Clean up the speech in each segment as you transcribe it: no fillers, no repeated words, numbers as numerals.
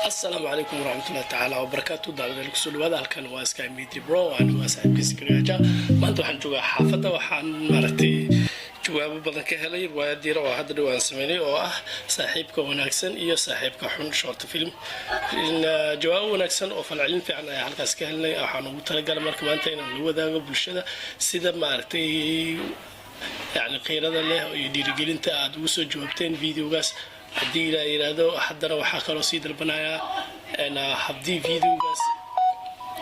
Asalaamu calaykum waraxmatullahi tacaala wabarakaatu. Daawadayaal, kusoo dhawaada. Halkan waa Sky Media Bro, anigu waa saaxiibkiisa Gargaaja. Maanta waxaan joogaa xaafadda. Waxaan maaragtay jawaabo badan ka helay riwaayad yar oo hadda dhow aan sameynay oo ah Saaxiibka Wanaagsan iyo Saaxiibka Xun, short film. Jawaabo wanaagsan oo falcelin fiican ayaa halkaas ka helnay. Waxaan ugu talagalay marka maanta inaan la wadaago bulshada sida maaragtay yani qiirada leh iyo dhiirigelinta aad ugu soo jawaabteen videogaas. Haddii la yiraahdo, haddana waxaa kaloo sii dalbanayaa haddii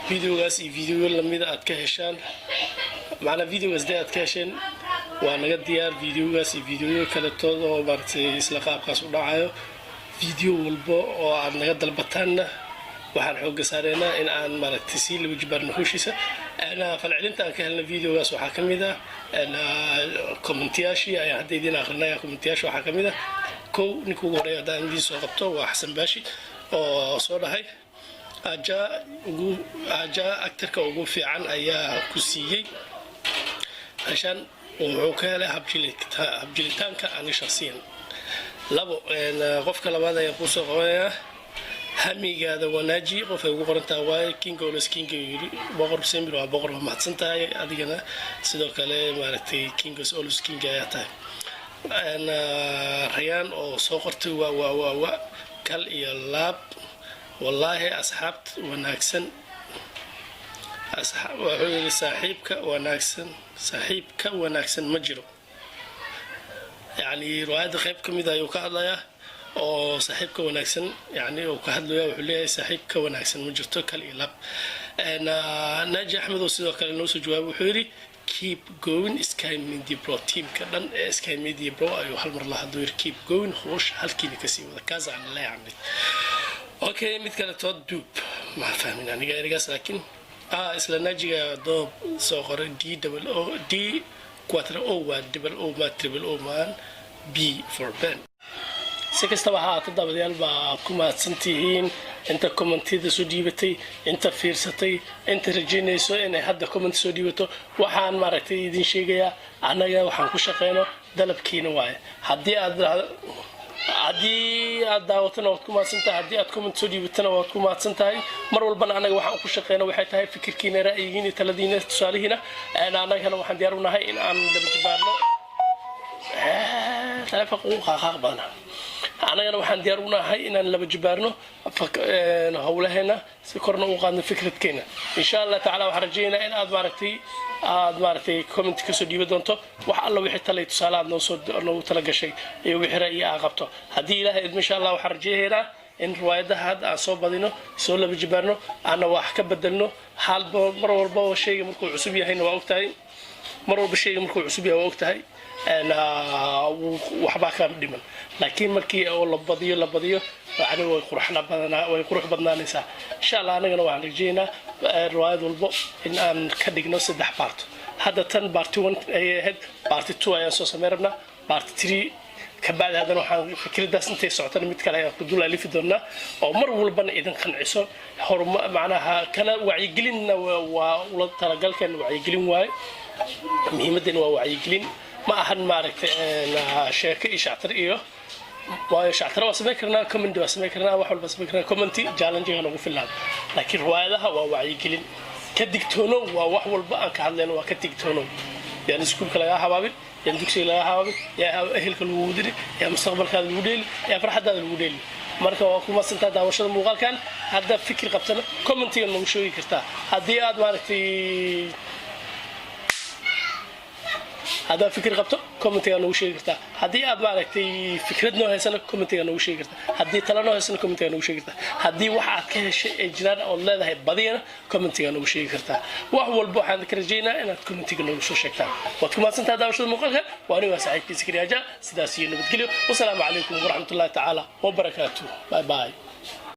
videogaas iyo videoyo lamida aad ka heshaan, macnaa videogaas dee aad ka hesheen, waa naga diyaar videogaas iyo videoyo kaletood oo maaragtay isla qaabkaas u dhacayo. Video walba oo aad naga dalbataanna waxaan xooga saareynaa in aan maaragtay sii laba jibaarno howshiisa. Falcelinta aan ka helna videogaas waxaa ka mid ah commentiyaashii ayaan hadda idiin akrinaya. Commentiyaasha waxaa ka mid ah, kow, ninka ugu horeeya haddaan idiin soo qabto waa Xasan Baashi oo soo dhahay: "Ajaa ugu ajaa, actorka ugu fiican ayaa ku siiyey." Hashaan wuxuu ka helay habjilitaanka ani shaqsiyan. Labo, qofka labaad ayaan kuusoo qabanayaa, Hamigaada Wanaaji qofay ugu qorantaha waaye. "King always king," yiri. Boqor semir waa boqor. Waa mahadsan tahay adigana sidoo kale. Maaragtay, king is always king ayaa tahay. Rayaan oo soo qortay: "Waa waa waa wa, kal iyo laab, wallaahi asxaabta wanaagsan." Wuxuu yiri: "Saaxiibka wanaagsan, saaxiibka wanaagsan ma jiro." Yacni riwaayadda qayb ka mid ayuu ka hadlayaa oo saaxiibka wanaagsan yani uu ka hadlaya. Wuxuu leeyahay: "Saaxiibka wanaagsan ma jirto, kal iyo laab." Naaji Axmed oo sidoo kale noo soo jawaabay wuxuu yidhi: "Keep going, Sky Media Bro." Teamka dhan ee Sky Media Bro ayuu hal mar la hadlo, yiri: "Keep going, howsha halkiina kasii wada." Kaasaan leeyahay. Okay, mid kale tood duub ma fahmin aniga erigaas, laakiin isla naajiga doob soo qoray: "D double O D quatre O, waa double O ma triple O maan, B for Ben." Si kastaba ha ahaata, daawadayaal, baa ku mahadsantihiin inta commentiyada soo dhiibatay, inta fiirsatay, inta rajaynayso inay hadda comment soo dhiibato. Waxaan maaragtay idin sheegayaa, annaga waxaan ku shaqeyno dalabkiina waaye. Haddii aad daawatana waad ku mahadsan tahay, haddii aad comment soo dhiibatana waad ku mahadsan tahay. Mar walbana annaga waxaan ku shaqeyno waxay tahay fikirkiina, ra'yigiina, taladiina, tusaalihiina. Annagana waxaan diyaar u nahay in aan daba jibaarno. Taleefanka ugu qaaqaaq badana. Annagana waxaan diyaar u nahay inaan laba jibaarno howlaheena si korna u qaadno fikradkeena, insha Allah tacala. Waxaan rajaynaa in aad maaragtay comment kasoo dhiiba doonto wax alla wixii talay, tusaale aad noosoo noogu tala gashay iyo wixii ra'yi aa qabto, haddii Ilaahay idmo. Insha Allah waxaan rajaynaa in riwaayadaha hadda aan soo badino, soo laba jibaarno, aana wax ka bedelno. Hal mar walba shayga markuu cusub yahayna waa ogtahay, mar walba shayga markuu cusub yahay waa ogtahay waxbaa ka dhiman, laakiin markii oo la badiyo, la badiyo, yani way quruxna badanaa, way qurux badnaanaysaa, insha Allah. Anagana waxaan rajaynaa riwaayad walbo in aan ka dhigno saddex part. Hadda tan part one ayay ahayd, part two ayaan soo sameyn rabnaa, part three kabacdi. Haddana waxaan fikradaas intay socotana mid kale ayaan ku dul alifi doonaa oo mar walbana idin qanciso horuma, macnaha kana wacyigelinna waa ula talagalkeena. Wacyigelin waaye muhiimaddeena, waa wacyigelin. Ma ahan maaragtay sheeko iyo shactar iyo, waayo shactara waa samayn karnaa, comedy waa samayn karnaa, wax walba samayn karnaa, comedy challenge-ga nagu filaado, laakiin riwaayadaha waa wacyigelin. Ka digtoonow waa wax walba aan ka hadlayno, waa ka digtoonow. Yaan iskuulka lagaa habaabin, yaan dugsiga lagaa habaabin, yaa ehelka lagugu diri, yaa mustaqbalkaada lagu dheeli, yaa farxadaada lagu dheeli. Marka waa ku masantaa daawashada muuqaalkan. Hadda fikir qabtana commentiga nagu sheegi kartaa. Haddii aad maaragtay haddaad fikir qabto, commentigaa nagu sheegi kartaa. Haddii aad maaragtay fikrad noo haysana, commentigaa nagu sheegi kartaa. Haddii tala noo haysana, commentigaa nagu sheegi kartaa. Haddii wax aad ka heshay ay jiraan ood leedahay badiyana, commentigaa nagu sheegi kartaa. Wax walba waxaan ka rajaynaa inaad commentiga nagu soo sheegtaan. Waad ku mahadsantaha daawashada muuqaalka. Waa aniga saaxiibkiisa Karyaaja. Sidaas iyo nabadgelyo. Wasalaamu calaykum waraxmatullahi tacaala wabarakaatuh. Bye bye.